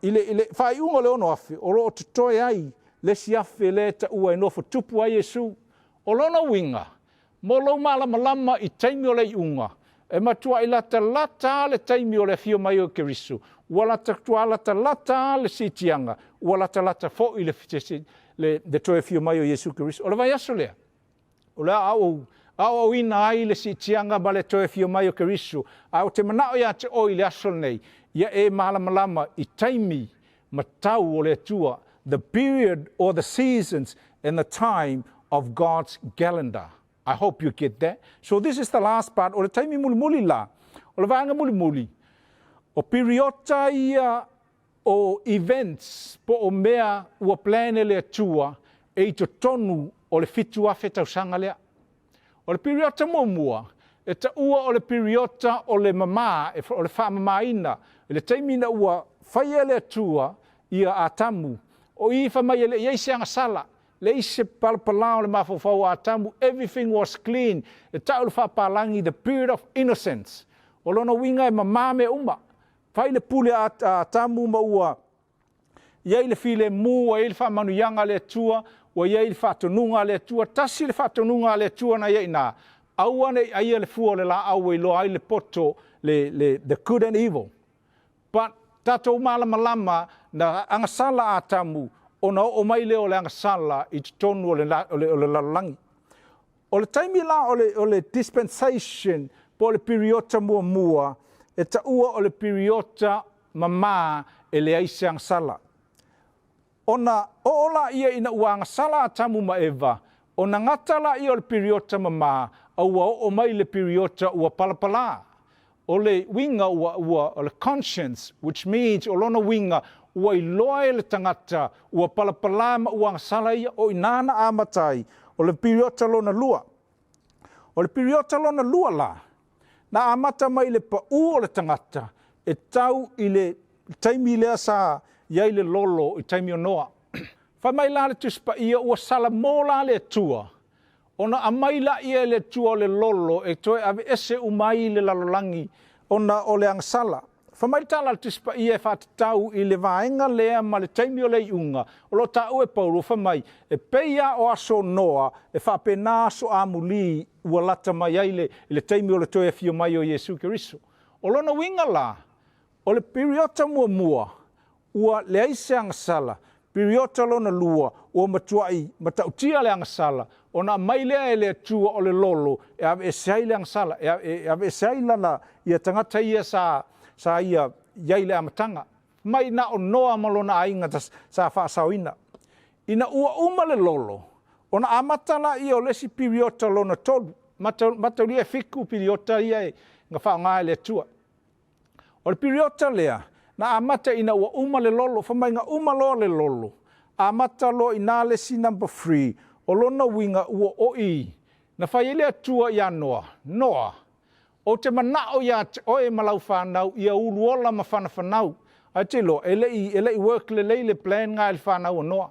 i le, i le faaiuga o le 6,000, o lo o totoe ai le isi afe lea e taua e nofo tupu ai Iesu. O lona uiga, mo lou malamalama i taimi o le iuga, e matuai latalata lava le taimi o le afio mai o Keriso, ua lata, latalata lava le siitiaga, ua latalata foi le, le, le toe afio mai o Iesu Keriso. O le vaiaso lea, o le a ou aoaoina ai le siitiaga ma le toe afio mai o Keriso, ae ou te manao ia te oe i le aso lenei, ia e malamalama i taimi ma tau o le Atua, the period or the seasons and the time of God's calendar. I hope you get that. So this is the last part. O le taimi mulimuli la, o le vaega mulimuli, o piriota ia o events po o mea ua plan e le Atua e i totonu o le 7,000 tausaga lea. O le piriota muamua, e taua o le piriota o le mamā, o le faamamāina, i le taimi ina ua faia e le Atua ia Atamu, o i fai mai e le i ai se agasala, leai se palapala o le mafaufau o Atamu, everything was clean, e tau le faapalagi the period of innocence. O lona uiga e mamā mea uma. Fai le pule a Atamu ma ua i ai le filemu, ua i ai le faamanuiaga a le Atua, ua i ai le faatonuga a le Atua. Tasi le faatonuga a le Atua na i ai i ina, aua ne i aia le fua o le laau e iloa ai le poto, le, le, the good and evil. But, tatou malamalama, na agasala Atamu, ona oo mai lea o le agasala i totonu o le, o le, o le lalolagi. O le taimi la o le, o le dispensation po o le piriota muamua, e taua o le piriota mamā e leai se agasala. Ona oo laia ina ua agasala Atamu ma Eva, ona gata laia o le piriota mamā, a ua oo mai le piriota ua palapalā. O le uiga ua, ua, o le conscience, which means o lona uiga ua iloa e le tagata ua palapalā ma ua agasala ia, o i ina na amata ai, o le piriota lona lua. O le piriota lona lua la, na amata mai i le paū o le tagata e tau i le taimi lea sa i ai le lolo i taimi o Noa. Fai mai la le Tusi Paia ua salamo la le Atua, ona aumai laia e le Atua o le lolo e toe aveese uma ai le lalolagi ona o le agasala. Fai mai le tala a le Tusi Paia e faatatau i le vaega lea ma le taimi o le iuga, o lo o taua e Paulo, fai mai, E pei lava o aso o Noa, e faapena aso amuli ua lata mai ai le, le taimi o le toe afio mai o Iesu Keriso. O lona uiga la, o le piriota muamua, ua leai se agasala, piriota lona lua, ua matuai matautia le agasala, ona aumai lea e le Atua o le lolo e aveese ai le agasala, e, e aveese ai lana, ia tagata ia sa, sa ia i ai i le amataga. Mai na o Noa ma lona aiga sa faasaoina. Ina ua uma le lolo, ona amata laia o le isi piriota lona tolu, mataulia e fiku piriota ia e na faaaoga e le Atua. O le piriota lea, na amata ina ua uma le lolo, fai mai na uma loa le lolo, amata loa i ina le isi number three, o lona uiga ua o i, na fai ai le Atua ia Noa, Noa, ou te manao ia te oe ma lau fanau ia uluola ma fanafanau. Ae te iloa, e le i, e le i work lelei le plan nga i le fanau a Noa.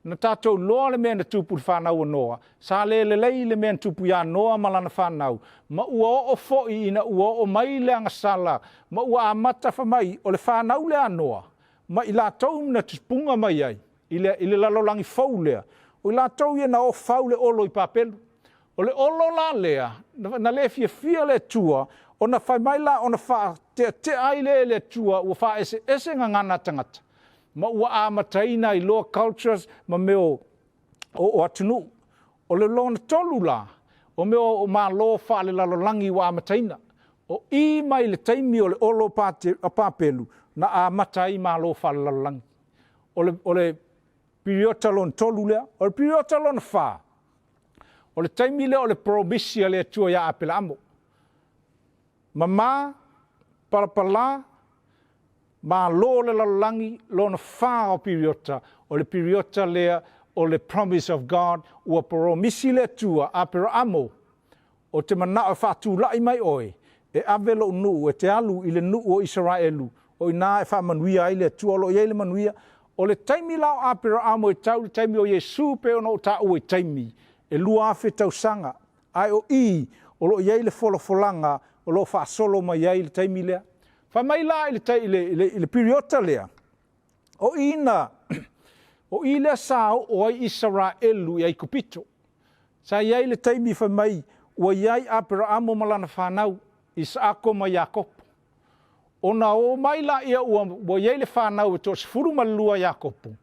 Na tatou iloa le mea na tupu i le fanau a Noa, sa le lelei le mea na tupu ia Noa ma lana fanau, ma ua oo foi ina ua oo mai le agasala, ma ua amata fai mai o le fanau lea a Noa, ma i latou na tupuga mai ai i le, i le lalolagi fou lea, o i latou ia na ofau le olo i Papelu. O le olo la lea, na le fiafia le Atua, ona fai mai la ona faateatea ai lea e le Atua ua faaeseese gagana a tagata, ma ua amataina ai loa cultures ma mea o, o, o atunuu. O le lona tolu la, o mea o malo faalelalolagi ua amataina. O i mai le taimi o le olo o Papelu na amata ai malo faalelalolagi. O le, o le piriota lona tolu lea. O le piriota lona fa, o le taimi lea o le promisi a le Atua ia Apelaamo. Mama, palapala, malo le lalolagi, lona fa o piriota, o le piriota lea o le promise of God, ua poromisi le Atua Aperaamo, Ou te manao e faatulaʻi mai ʻoe, e ave loʻu nuʻu e te alu i le nuʻu o Isaraelu, o inā e faamanuia ai le Atua o lo o i ai le manuia. O le taimi la o Aperaamo e tau i le taimi o Iesu pei ona ou taua i taimi e 2000 tausaga, ae o i o lo o i ai le folafolaga o lo o faasolo mai ai i le taimi lea. Fai mai la i le, i le, i le, i le piriota lea, o i na, o i lea sa oo ai Isaraelu i Aikupito. Sa i ai le taimi fai mai ua i ai Aperaamo ma lana fanau, Isaako ma Iakopo. Ona o mai laia ua, ua i ai le fanau e toa-12 a Iakopo.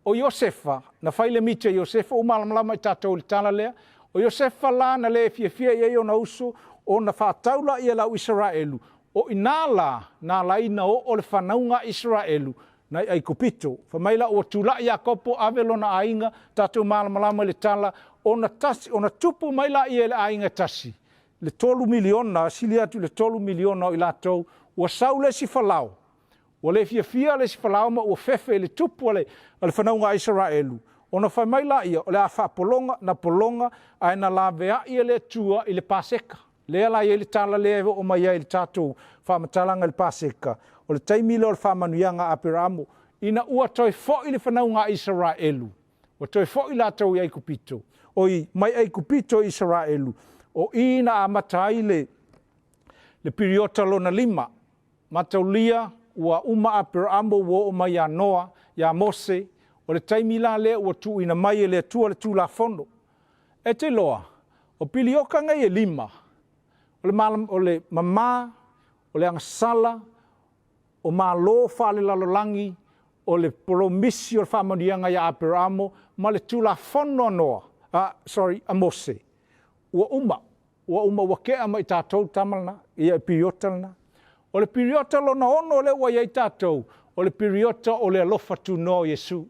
O Iosefa, na fai le miti a Iosefa, ua malamalama i tatou i le tala lea. O Iosefa la na le fiafia i ai ona uso, ona faatau laia i le au Isaraelu, o i na la na ala ai na oo le fanauga a Isaraelu na i Aikupito. Fai mai la ua tulaʻi Iakopo ave lona aiga, tatou malamalama i le tala, ona tasi, ona tupu mai laia i le aiga e tasi, le 3 miliona, sili atu i le 3 miliona o i latou, ua sau le isi Falao, Ua le fiafia le isi Falao ma ua fefe i le tupu a le, a le fanauga a Isaraelu, ona fai mai laia, o le a faapologa, na pologa, ae na laveai e le Atua i le Paseka. Lea la e i ai le tala lea e oo mai ai i le tatou faamatalaga i le Paseka, o le taimi lea o le faamanuiaga a Aperaamo, ina ua toe foi le fanauga a Isaraelu, ua toe foi latou i Aikupito, oi, mai Aikupito i Isaraelu, o i na amata ai le, le piriota lona lima, Mataulia, ua uma Aperaamo ua oo mai ia Noa, ia Mose, o le taimi la lea ua tuuina mai e le Atua le Tulafono. E te iloa, o pilioka nei e lima, o le malam, o le mama, o le agasala, o malo faalelalolagi, o le polomisi o le faamanuiaga ia Aperaamo, ma le Tulafono a Noa, a, sorry, a Mose, ua uma. Ua uma ua kea ma i tatou le tama lena, ia i piriota lena. O le piriota lona ono lea ua i ai tatou, o le piriota o le alofa tunoa o Iesu.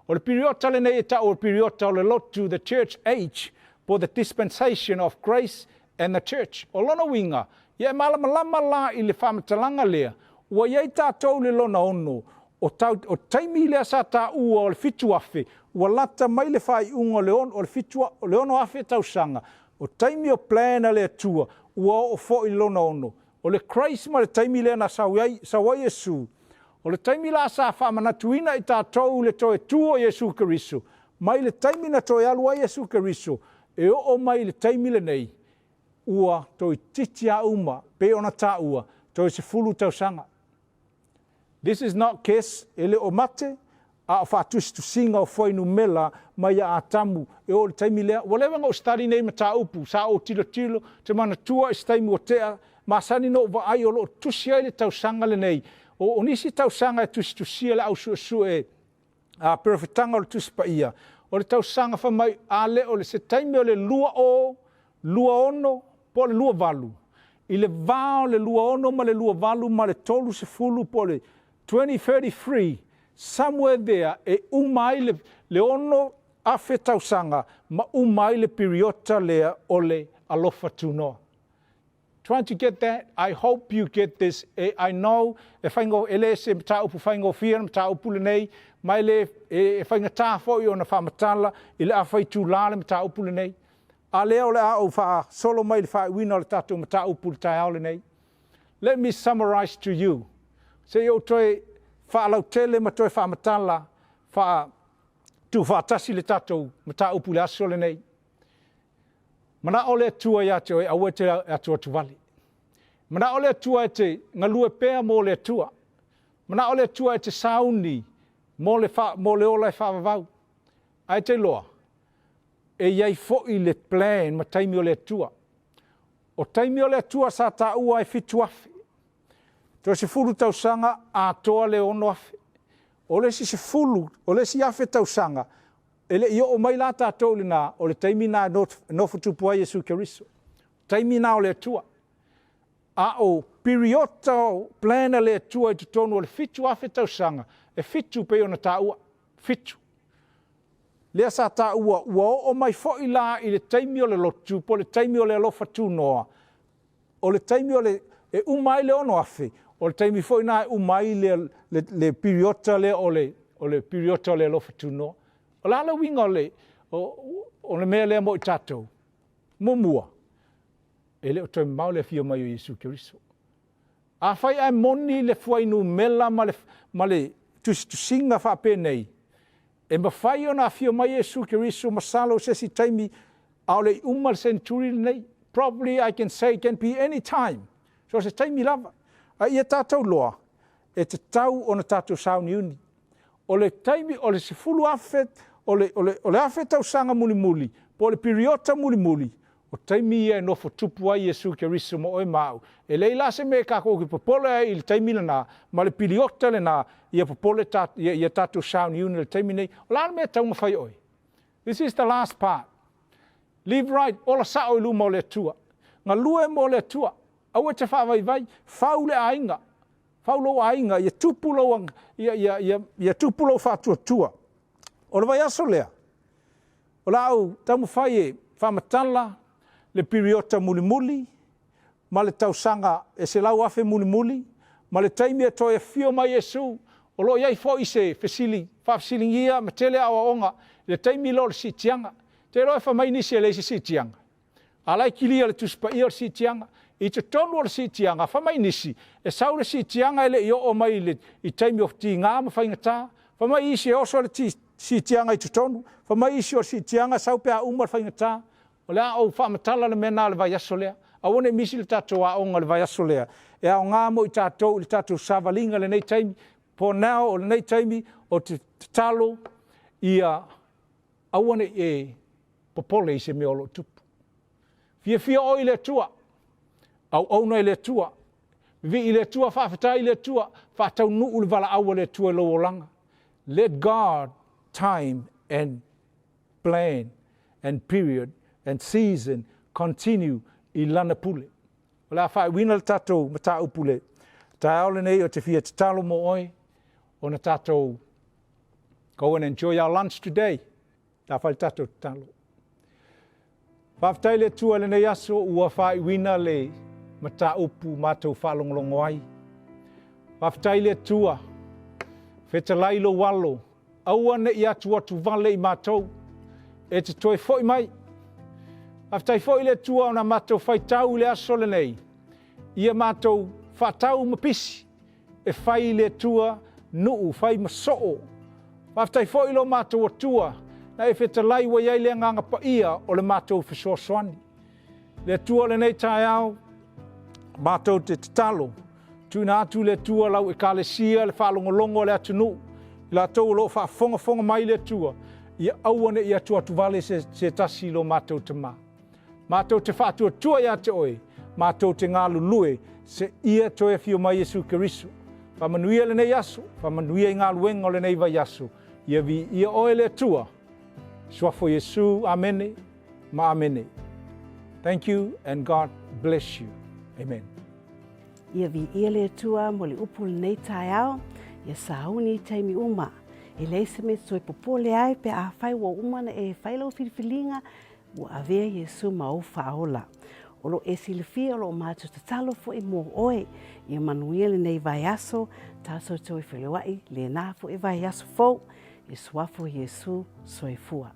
O le piriota lenei e tau o le piriota o le lotu, the church age, po the dispensation of grace and the church. O lona uiga, ia e malamalama la i le faamatalaga lea, ua i ai tatou i le lona ono, o, tau, o taimi lea sa taua o le 7000, ua lata mai le faaiuga o le, ono, o le, fitu, o le 6000 tausaga, O taimi o plan a le Atua, ua oo foi i lona ono. O le Christ ma le taimi lea na sau ai, sau ai Iesu. O le taimi la sa faamanatuina i tatou le toe tu o Iesu Keriso, mai le taimi na toe alu ai Iesu Keriso, e oo mai i le taimi lenei, ua toeitiiti a uma, pei ona taua, toe 10 tausaga. This is not case, e le o mate, a o faatusitusiga o fuainumela mai ia Atamu e oo i le taimi lea. Ua leva ona ou study nei mataupu, sa ou tilotilo, ou te manatua i se taimi ua tea, masani ona ou vaai o lo o tusi ai le tausaga lenei. O, o nisi tausaga e tusitusia le au suesue a perofetaga o le Tusi Paia, o le tausaga fai mai a le o le se taimi o le 2026 po o le 28, i le va o le 26 ma le 28 ma le 30 po o le 2033, somewhere there, e uma ai le, le 6,000 tausaga ma uma ai le piriota lea o le alofa tunoa. Trying to get that? I hope you get this. E, I know e, whaingo, e le se mataupu whaingofia le mataupu lenei, ma e le e, e whaingatā foi ona whaamatala i le awhai tūlā le mataupu lenei. A lea o le a ou whaasolo mai le whaaiuina o le tātou mataupu le taeao lenei. Let me summarize to you. Se i ou toe whaalautele ma toe whaamatala, wha tūwhaatasi le tātou mataupu le aso lenei. Manao le Atua ia te oe, aua e te atuatuvale. Manao le Atua e te galue pea mo le Atua. Manao le Atua e te sauni mo le, wha, mo le ola e whaavavau. Ae te loa, e iai foi le plan ma taimi o le Atua. O taimi o le Atua sa taua e 7,000. Toe 10 tausaga atoa le 6,000. O le isi 10, o le isi 1,000 tausaga, E le i oo mai la tatou i lena, o le taimi na e nofo tupu ai Iesu Keriso. Taimi na o le Atua. A o piriota o plan a le Atua i totonu o le 7,000 tausaga, e fitu pei ona taua. Fitu. Lea sa taua, ua oo mai foi la i le taimi o le lotu, po o le taimi o le alofa tunoa, o le taimi o le, e uma ai le 6,000, o le taimi foi na e uma ai le, le, le piriota lea o le, o le piriota o le alofa tunoa. O le a le uiga o le, o, o le mea lea mo i tatou? Muamua, e le o toe mamao le afio mai o Iesu Keriso. Afai ae moni le fuainumela ma le, ma le tusitusiga faapenei, e mafai ona afio mai Iesu Keriso masalo i se isi taimi a o le i uma le century lenei. Probably I can say it can be any time. So se taimi lava. A ia tatou loa, e tatau ona tatou sauniuni. O le taimi, o le 10,000, o le, o le, o le 1,000 tausaga mulimuli, po o le piriota mulimuli, o taimi ia e nofo tupu ai Iesu Keriso ma oe ma au. E leai la se mea e kākou ke popole ai i le taimi lena, ma le piliota lena, ia popole ta, ia, ia tatou sauniuni i le taimi nei. O le a le mea e tatau ona fai e oe? This is the last part. Live right, ola sao i luma o le Atua. Galue mo le Atua. Aua e te faavaivai, fau le aiga. Fau lou aiga, ia tupu lou, ia, ia, ia, ia tupu lou faatuatua. O le vaiaso lea, o le a ou taumafai e faamatala le piriota mulimuli ma le tausaga e 100,000 mulimuli ma le taimi e toe afio mai Iesu. O lo o i ai foi se fesili faafesiligia ma tele aoaoga i le taimi lea o le siitiaga. Te iloa e fai mai nisi e leai se siitiaga. A la e kilia le Tusi Paia o le siitiaga. I totonu o le siitiaga, fai mai nisi, e sau le siitiaga e le i oo mai i le i taimi o tiga ma faigata. Fai mai isi e oso le siitiaga i totonu. Fai mai isi o le siitiaga e sau pe a uma le faigata. O le a ou faamatala le mea na le vaiaso lea. Aua ne i misi le tatou aoga i le vaiaso lea. E aoga mo i tatou i le tatou savaliga i lenei taimi. For now, o lenei taimi, ou te tatalo ia aua ne i e popole i se mea o lo o tupu. Fiafia oe i le Atua, auauna i le Atua, vivii i le Atua, faafetai i le Atua, faataunuu le valaau a le Atua i lou olaga. Let God time and plan and period and season continue i lana pule. O le a faaiuina le tatou mataupu le taeao lenei o te fia tatalo mo oe ona tatou go and enjoy our lunch today. Ta fai le tatou tatalo. Faafetai le Atua i lenei aso ua faaiuina le mataupu matou faalogologo ai. Faafetai le Atua, fetalai lou alo, aua ne i atuatuvale i matou, e te toe foi mai. Faafetai foi le Atua ona matou faitau i le aso lenei, ia matou faatau ma pisi, e fai i le Atua nuu, fai ma soo. Faafetai foi lo matou Atua, na e fetalai ua i ai le Agaga Paia o le matou fesoasoani. Le Atua o lenei taeao, matou te tatalo, Tuuina atu le Atua lau Ekalesia, le faalogologo a le atunuu, i latou o lo o faafogafoga mai le Atua, ia aua ne i atuatuvale se, se tasi i lo matou Tama. Matou te faatuatua ia te oe, matou te galulue, seia toe afio mai Iesu Keriso. Faamanuia lenei aso, faamanuia i galuega o lenei vaiaso, ia viia oe le Atua. Suafa o Iesu, Amene ma Amene. Thank you and God bless you. Amen. Ia viia le Atua mo le upu o lenei taeao, ia sauni i taimi uma. E leai se mea e toe popole ai pe afai ua uma ona e fai lau filifiliga, ua avea Iesu ma ou faaola. O lo o e silafia o lo o matou tatalo foi mo oe. Ia manuia lenei vaiaso, tatou toe feiloai lena foi vaiaso fou. I suafa o Iesu, soifua.